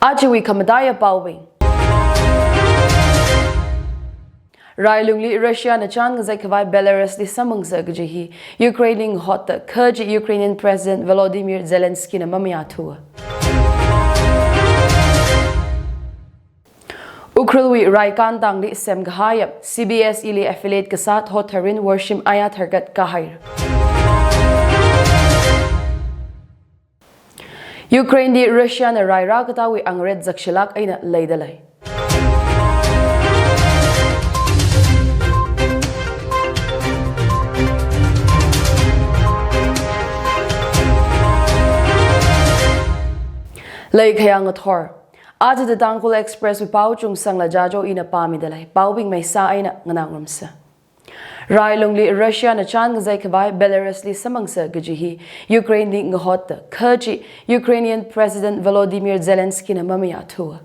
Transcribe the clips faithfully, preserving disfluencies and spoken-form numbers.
Ajawui khamataiya paobing. Railungli Russiana chān ngazek khavai Belarusli samphangsa kaji hi Ukraineli ngahotta kha chi Ukrainian President Volodymyr Zelenskyna mamayāthuwa. Ukhrulwui Raikantangli semkahaiya C B S Eli affiliate kasā Thotharin Worshim aya tharkat kahaira. Ukraineli Russiana rai rākatawui angret zakshilāk eina leidalei. Leikhayā ngathor. Ajada Tangkhul Expresswui pao Chungsangla Jajo ina pāmidalei. Paobing maisa eina nganāngarumsa. Railungli Russiana chān ngazek khavai Belarusli samphangsa kaji hi Ukraineli ngahotta kha chi Ukrainian President Volodymyr Zelenskyna mamayāthuwa.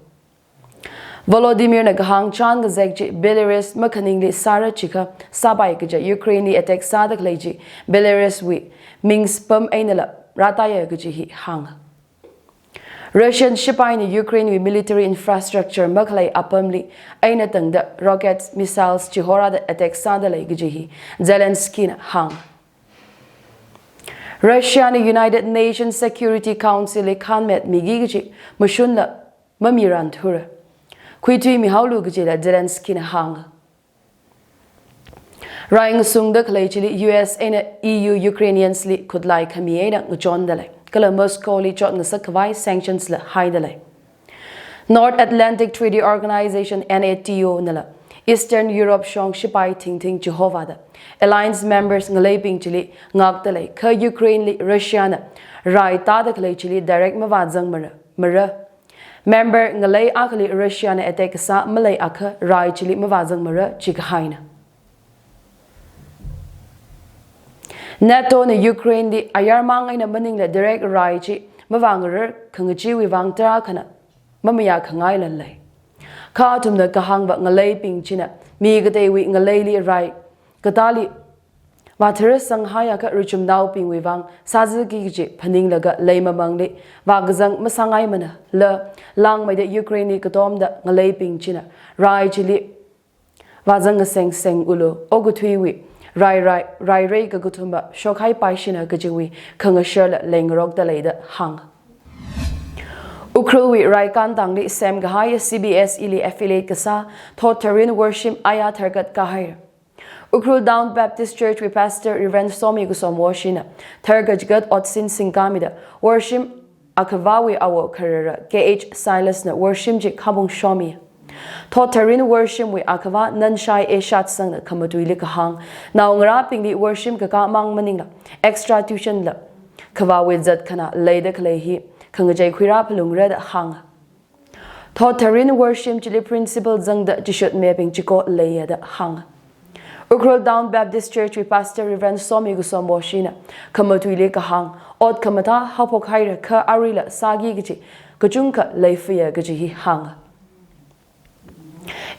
Volodymyrna kahāng chān ngazek chi Belarus makhaningli sāra chiakha sāpai kaja Ukraineli attack sāda khalei chi Belaruswui Minsk pam einala rātaiya kaji hi hānga. Russian shipaina Ukrainewui military infrastructure makhalei apamli eina tangda rockets, missiles chihorāda attack sādalei kaji hi Zelenskyna hānga. Russiana United Nations Security Councilli khānmet miki kaji mashunla mamirānthura. Khuithuimihaolu kajila Zelenskyna hānga. Rai ngasungda khalei chili U S eina E U Ukrainiansli khutlai khami eina ngachondalei. Kala Moscowli chotngasak khavai sanctionsla haidalei. North Atlantic Treaty Organization, NATO nala Eastern Europe shong shipai thingthing chihovāda alliance members ngaleibing chili ngakdalei kha Ukraineli Russiana rai tāda khalei chili direct mavāzangmara, mara. Member ngalei akhali Russiana attack kasā maleiakha rai chili mavāzangmara chikahaina. NATOna Ukraineli ayarmang eina maningla direct rai chi mavāngarar khangacheewui vang tarākhana mamayākhangaila lei. Kha athumna kahāngva ngaleibing china mi kateiwui ngaleili rai katāli vātharasang haiakha richumnaobingwui vang sāzaki kaji phaninglaga leimamangli vākazang masāngaimanala langmeida Ukraineli katomda ngaleibing china rai chili vāzang ngasengsengulu, okathuiwui rai, rai, rairei kakathumva shokhaipaishina kajiwui khangasharla leingarokdalei da hānga. Ukhrulwui Raikantangli semkahaiya C B S Eli affiliate kasā Thotharin Worshim aya tharkat kahaira. Ukhrul Town Baptist Churchwui Pastor Reverend Somi Kusom Worshimna tharkachikatwui otsin singkāmida Worshim akhavāwui awo kharara K H Silasna Worshim chi khabung shomi. Thotharin Worshimwui akhavā Nanshai A Shatsangna khamatuili kahāng, naongarābingli Worshim kakā mang maningla extra tuitionla khavāwui zatkhanā leida khalei hi khangachei khuirā phalungra da hānga. Thotharin Worshim chili principal zangda chishutmibing chiko leiya da hānga. Ukhrul Town Baptist Churchwui Pastor Reverend Somi Kusom Worshimna khamatuili kahāng, ot khamathā haophok haira kha aruila sāki kaji kachungkha leifiya kaji hi hānga.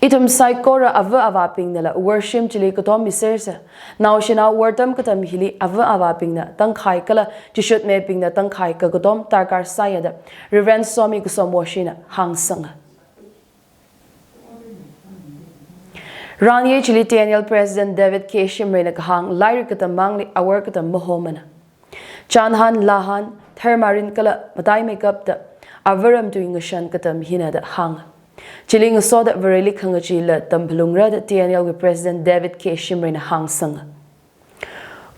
Ithum saikora ava avābingnala Worshim chili katom misersa. Naoshinao wortam katam hili ava avābingna tangkhai kala chishutmibingna tangkhai kakatom darkar sāya da Reverend Somi Kusom Worshimna hāngsanga. Ranye chili T N L President David K Shimrayna kahāng, lairik katam mangli awor katam mahomana. Chānhan, lāhan, tharmarin kala mataimeikapta avaram tui ngashan katam hina da hānga. Chili ngasoda Vareli khangachee la tamphalungra da T N L wui President David K Shimrayna hāngsanga.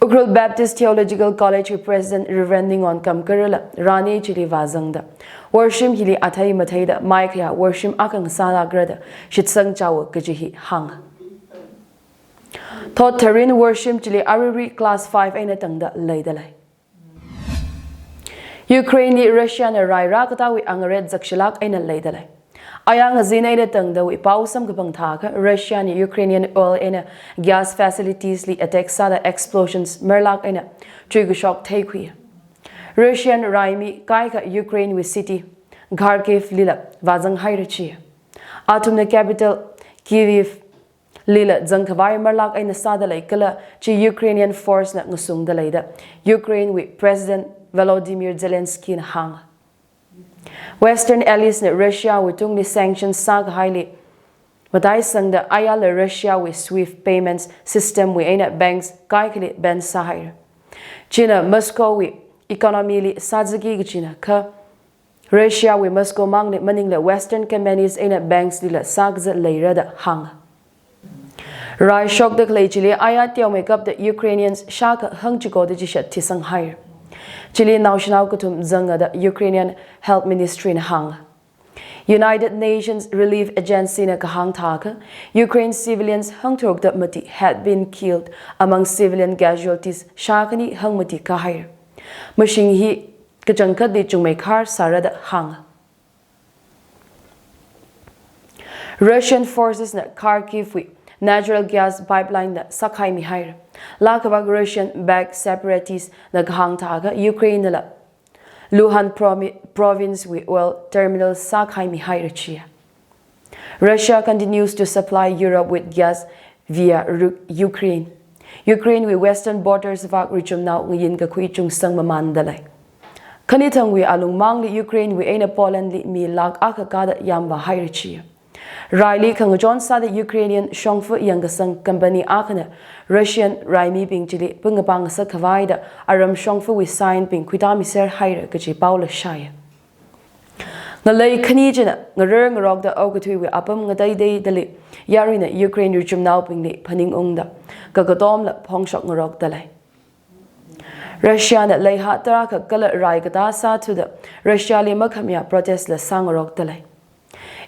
Ukhrul Baptist Theological College wui President Reverend Ningon Kamkarala Ranye chili vāzangda Worshim hili athei matheida maikhayā Worshim akha ngasālākra da shitsang chaowa kaji hi hānga. Thotharin Worshim chili aruirui class five eina tangda leidalei. Ukraineli Russiana rai rākatawui angret zakshilāk eina leidalei. Aya ngazin eina tangdawui pao samkaphang thākha Russiana Ukrainian oil eina gas facilitiesli attack sāda explosions marlāk eina chuikashok theikhuiya. Russian raimi kaikha Ukrainewui city Kharkivlila vāzang haira chiya. Athumna capital Kyiv lila zangkhavai marlāk eina sādalei kala chi Ukrainian forcena ngasungdalei da Ukrainewui President Volodymyr Zelenskyna hānga. Western allies na Russia wui tungli sanction sākahaili mataisangda ayala Russia wui SWIFT payments system wui eina banks kaikhali ban sāhaira. China Moscow wui economy li sāzaki kachina kha Russia wui Moscow mangli maningla Western companies eina banks lila sākazat leira da hānga. Rai shokda khalei chili aya teomeikapda Ukrainians shākha hangchiko da chishat thisanghaira. Chili naoshinao kathum zanga da Ukrainian Health Ministry na hānga. United Nations Relief Agency na kahāng thākha, Ukraine civilians hangtharuk da mati had been killed among civilian casualties shākhani hangmati kahaira. Mashing hi kachangkhatli chungmeikhar sāra da hānga. Russian forces na Kharkiv wui natural gas pipeline na sākhaimihaira. Laa kavak Russian backed separatists na kahāng thākha Ukraine nala Luhansk promi-, province wui oil terminal sākhaimihaira chiya. Russia continues to supply Europe with gas via Ru-, Ukraine. Ukraine wui western borders vak richumnao ngayin kakhui chungsang mamanda lei. Khanithangwui alungmangli Ukraine wui eina Poland li mi lakh akha kāda yamvāhaira chiya. Raili khangachon sāda Ukrainian shongfa yangkasang company akhana Russian raimibing chili pungapang ngasak khavai da aram shongfawui signbing khuitamiserhaira kaji paola shāya. Ngalei khani china ngarar ngarokda okathuiwui apam ngateitheidali yaruina Ukraine richumnaobingli phaningungda kakatomla phongshok ngarokda lei. Russia na leiha tarākha kala rai katā sāthuda Russia li makhamayā protest la sāngarokda lei.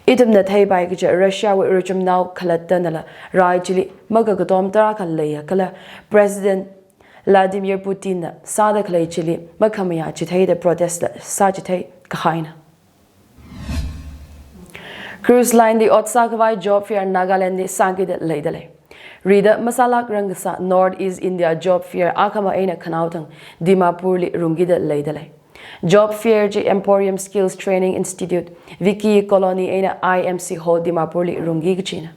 Ithumna theipai kaja Russia wui richumnao khalatta nala rai chili makakatom tarākha leiya kala President Vladimir Putin na sāda khalei chili makhamayā chitheida protest la sāchithei kahaina. Cruise line li ot sākhavai job fair Nagaland li sākida leida lei. Rida masālākrang kasā North East India job fair akhama eina khanaothang Dimapur li rungkida leida lei. Job fair chi Emporium Skills Training Institute, Vicky Colony eina I M C Hall Dimapur li rungki kachina.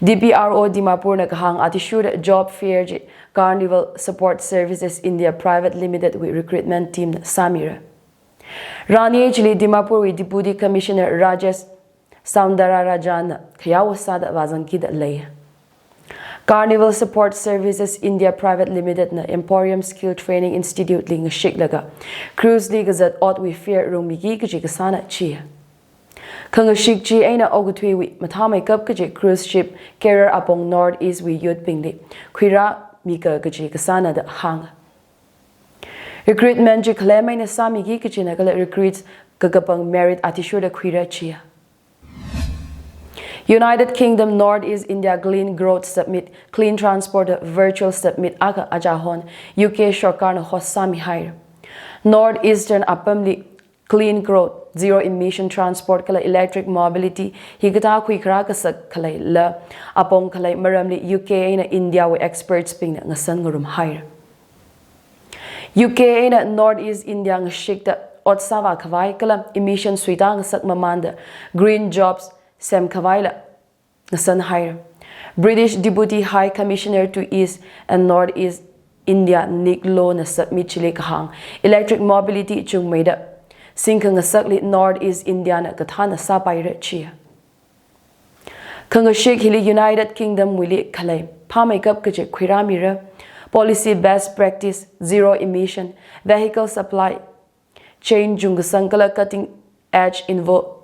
D P R O Dimapur na kahāng athishurda job fair chi Carnival Support Services India Private Limited wui recruitment team na sāmira. Rani chili Dimapur wui Deputy Commissioner Rajesh Soundararajan na khayao sāda vāzangkida lei. Carnival Support Services India Private Limited na Emporium Skill Training Institute li ngashiklaga cruise li kazat otwui fair rungmiki kaji kasāna chiya. Khangashik chi eina okathuiwui mathāmeikap kaji cruise ship career apong North East wui youth bingli khuirāmika kaji kasāna da hānga. Recruitment chi khalem eina sāmiki kachina kala recruits kakapang merit athishurda khuira chiya. United Kingdom North East India Clean Growth Summit, Clean Transport Virtual Summit akha achahon U K sorkarna host sāmihaira. North Eastern apamli clean growth, zero emission transport kala electric mobility hikathā khuikharā kasak khaleila apong khalei maramli U K eina India wui experts bingna ngasan ngarumhaira. U K eina North East India ngashikda ot sāvā khavai kala emission suitā ngasak mamanda green jobs semkhavaila ngasanhaira. British Deputy High Commissioner to East and North East India Nick Lowe na summit chili kahāng, electric mobility chungmeida singkhangasakli North East India na kathāna sāpaira chiya. Khangashik hili United Kingdom wuili khalei phāmeikap kaji khuirāmira, policy best practice, zero emission, vehicle supply chain chungkasang kala cutting edge invo-,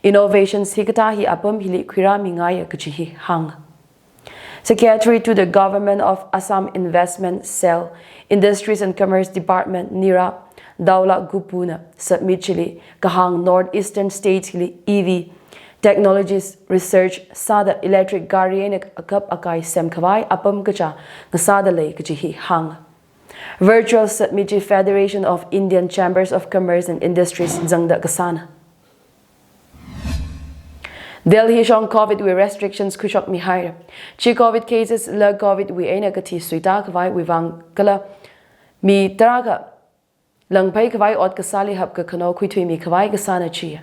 innovations hikathā hi apam hili khuirāmingaiya kaji hi hānga. Secretary to the Government of Assam Investment Cell, Industries and Commerce Department Nira Daula Gupu na summit chili kahāng North Eastern States hili E V technologies research sāda electric gari eina akap akai semkhavai apam kachā ngasāda lei kaji hi hānga. Virtual summit chi Federation of Indian Chambers of Commerce and Industries zangda kasāna. Delhi shong Covid wui restrictions khuishokmihaira. Chi Covid cases la Covid wui eina kathi suitā khavaiwui vang kala mi tarākha langphei khavai ot kasāli hapkakhano khuithuimi khavai kasāna chiya.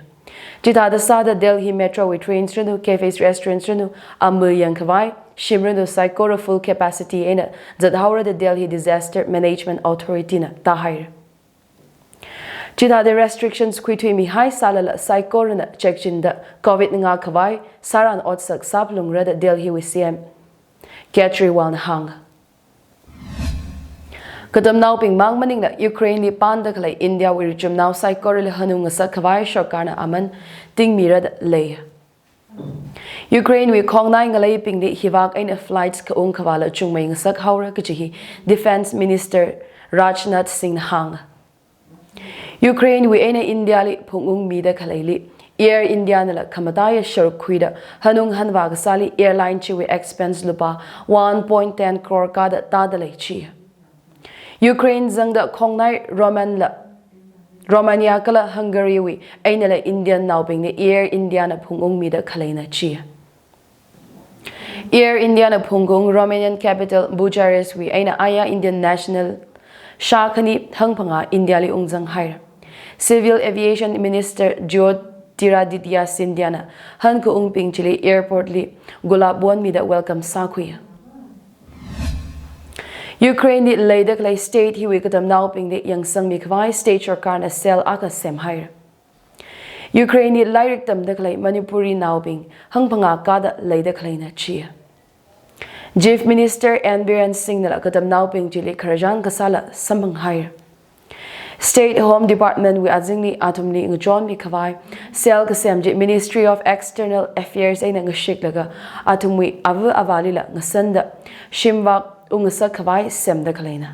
Chithāda sāda Delhi Metro wui trains ranu, cafes, restaurants ranu, amul yangkhavai shim ranu saikora full capacity eina zathaora da Delhi Disaster Management Authority na tāhaira. Chithāda restrictions khuithuimihai sālala saikorana chekchinda covid ngākhavai sāran otsak sāphalungra da Delhi wui C M Kejriwal na hānga. Katamnaobing mang maningla Ukraine li pānda khalei India wui richumnao saikorali hanung ngasakkhavai sorkarna aman tingmira da lei. Ukraine wui khongnai ngaleibingli hivāk eina flights kaung khavāla chungmei ngasakhaora kaji hi Defense Minister Rajnath Singh na hānga. Ukraine wui eina India li phungungmida khaleili Air India nala khamataiya sharuk khuida hanung hanvā kasāli airline chiwui expense lupā one point ten crore kāda tāda lei chi. Ukraine zangda khongnai Roman la, Romania kala Hungary wui einala Indian naobingli Air India na phungungmida khaleina chi. Air India na phungkung Romanian capital Bucharest wui eina aya Indian national shākhani hangphangā India li ungzanghaira. Civil Aviation Minister Jyotiraditya Scindia na hankaungbing chili airport li gulab wonmida welcome sākhuiya. Ukraine li leida khalei state hiwui katamnaobingli yangsangmikhavai state sorkarna cell akha semhaira. Ukraine li lairik tamda khalei Manipuri naobing hangphangā kāda leida khaleina chi. Chief Minister N Biren Singh nala katamnaobing chili khararchān kasāla samphanghaira. State Home Department wui azingli athumli ngachonmikhavai cell kasem chi Ministry of External Affairs eina ngashiklaga athumwui ava avālila ngasanda shimvāk ungngasakkhavai semda khaleina.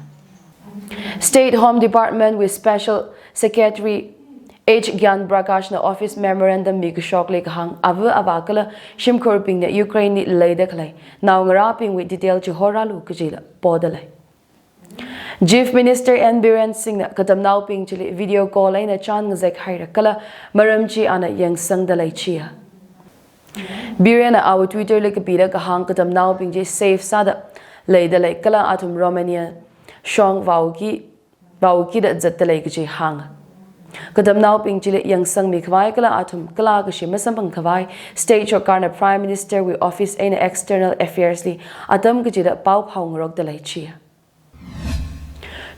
State Home Department wui Special Secretary H Gyan Prakash na office memorandum mikashokli kahāng ava avā kala shimkhurbingna Ukraine li leida khalei naongarābingwui detail chihorālu kajila poda lei. Chief Minister N Biren Singh na katamnaobing chili video call eina chān ngazekhaira kala maram chi ana yangsangda lei chi. Biren na awui Twitter li kapida kahāng katamnaobing chi safe sāda leida lei kala athum Romania shong vāuki, vāukida zatda lei kaji hānga. Katamnaobing chili yangsangmikhavai kala athum kalā kashi masamphangkhavai state sorkarna Prime Minister wui office eina External Affairs li atam kachida pao phaongarokda lei chi.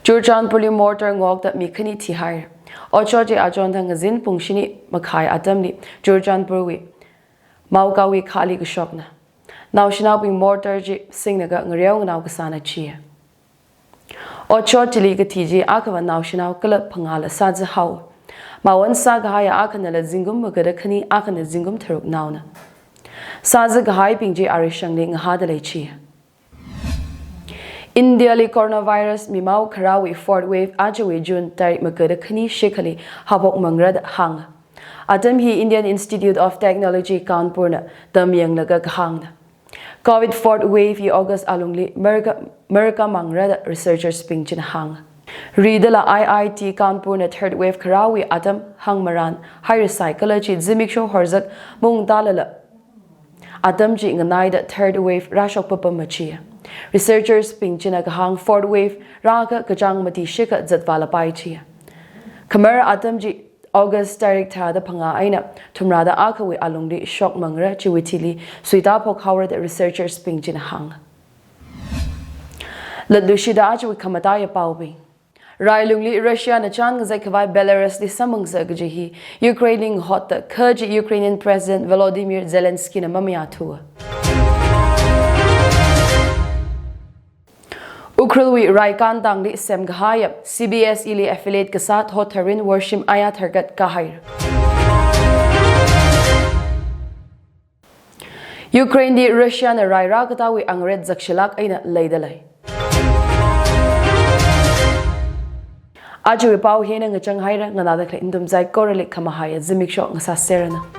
Churachandpur li mortar ngokta mi khani thihaira. Otshot chi achonthang ngazin pung shini makhai atamli Churachandpur wui Mauka wui khali kashokna. Naoshinaobing mortar chi singlaga ngareo nganao kasāna chi. Otshot chili kathi chi akhava naoshinao kala phangāla sāzahao. Mawon sākahaiya akhanala zingkum magada khani, akhana zingkum tharuk naona. Sāzakahaibing chi arishangli ngahāda lei chi. India li coronavirus mimao kharāwui fourth wave ajawui June tarik magada khani shikhali haophokmangra da hānga. Atam hi Indian Institute of Technology Kanpur na tamyanglaga kahāngna. Covid fourth wave hi August alungli marka, markamangra da researchers bing china hānga. Ridala I I T Kanpur na third wave kharāwui atam hāngmaran hairasai kala chi zimiksho horzak mungtalala atam chi nganaida third wave rāshok papam machi. Researchers bing china kahāng fourth wave rākha kachāng mati shikha zatvālapai chi. Khamar atam chi August tarik tharāda phangā eina thumrāda akhawui alungli shokmangra chiwui thili suita phokhaora da researchers bing china hānga. Latluishida ajawui khamataiya paobing. Railungli Russia na chān ngazek khavai Belarus li samphangsa kaji hi Ukraine li ngahotta kha chi Ukrainian President Volodymyr Zelensky na mamayāthua. Ukhrulwui Raikan tangli semkahaiya C B S E li affiliate kasā Thotharin Worshim aya tharkat kahai. Ukraine li Russia na rairā katāwui angret zakshilak eina leida lei. Ajawui pao hina ngachang haira, nganāda khalei nathum saikorali khamahaiya zimiksho ngasāserana.